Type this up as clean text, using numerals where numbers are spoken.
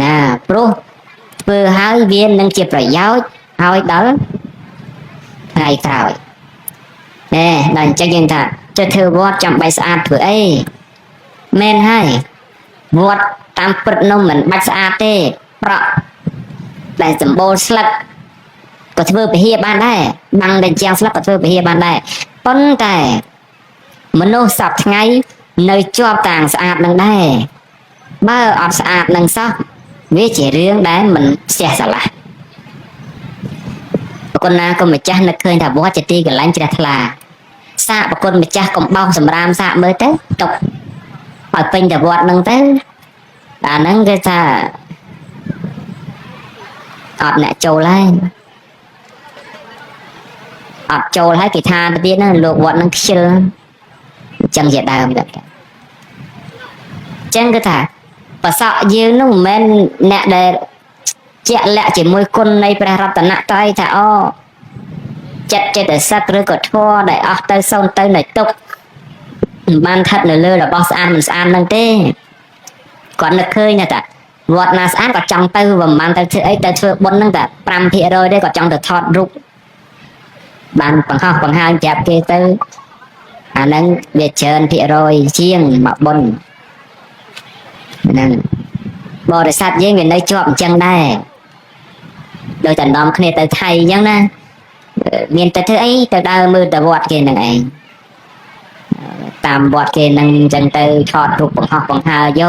ណាព្រោះធ្វើហើយវានឹងជាប្រយោជន៍ឲ្យដល់ថ្ងៃក្រោយណែដល់អញ្ចឹងយើងថាចេះធ្វើវត្តចាំបាច់ស្អាតធ្វើអីមែនហើយវត្តតាមពិតនោះមិនបាច់ស្អាតទេប្រក់ដែលសម្បូរស្លឹកក៏ធ្វើពហិបានដែរបាំងតែជាងស្លឹកក៏ធ្វើពហិបានដែរប៉ុន្តែមនុស្សសប្តាហ៍ថ្ងៃនៅជាប់តាងស្អាតនឹងដែរបើអត់ស្អាតនឹងសោះវាជារឿងដែលមិនស្ទះស្រឡះប្រគុណណាក៏ម្ចាស់នឹកឃើញថាវត្តជាទីកន្លែងជ្រះថ្លាសាកប្រគុណម្ចាស់កំបោសសម្រាមសាកមើលទៅទុកឲ្យពេញតែវត្តនឹងទៅអាហ្នឹងគេថាអត់អ្នកចូលហើយអត់ចូលហើយគេថាទៅទៀតណាលោកវត្តហ្នឹងខ្ជិលអញ្ចឹងជាដើមទៅអញ្ចឹងគឺថាប្រសក់យើងនោះមិនមែនអ្នកដែលជាក់លាក់ជាមួយគុណនៃព្រះរតនត្រ័យថាអូចិត្តចេតសិកឬក៏ធម៌ដែលអស់ទៅសូន្យទៅនៅទុក្ខមិនបានស្ថិតនៅលើរបស់ស្អាតមិនស្អាតហ្នឹងទេគាត់នឹកឃើញថាវត្តណាស្អាតក៏ចង់ទៅមិនបានទៅធ្វើអីទៅធ្វើបុណ្យហ្នឹងតែ5%ទេគាត់ចង់ទៅថតរូបបានបង្ហោះបង្ហាញប្រាប់គេទៅអាហ្នឹងវាច្រើនភាគរយជាងមកបុណ្យហ្នឹងបរិស័ទយើងវានៅជាប់អញ្ចឹងដែរដោយតែនាំគ្នាទៅថៃអញ្ចឹងណាមានទៅធ្វើអីទៅដើរមើលតែវត្តគេហ្នឹងឯងតាមវត្តគេហ្នឹងអញ្ចឹងទៅថតរូបបង្ហោះបង្ហើយក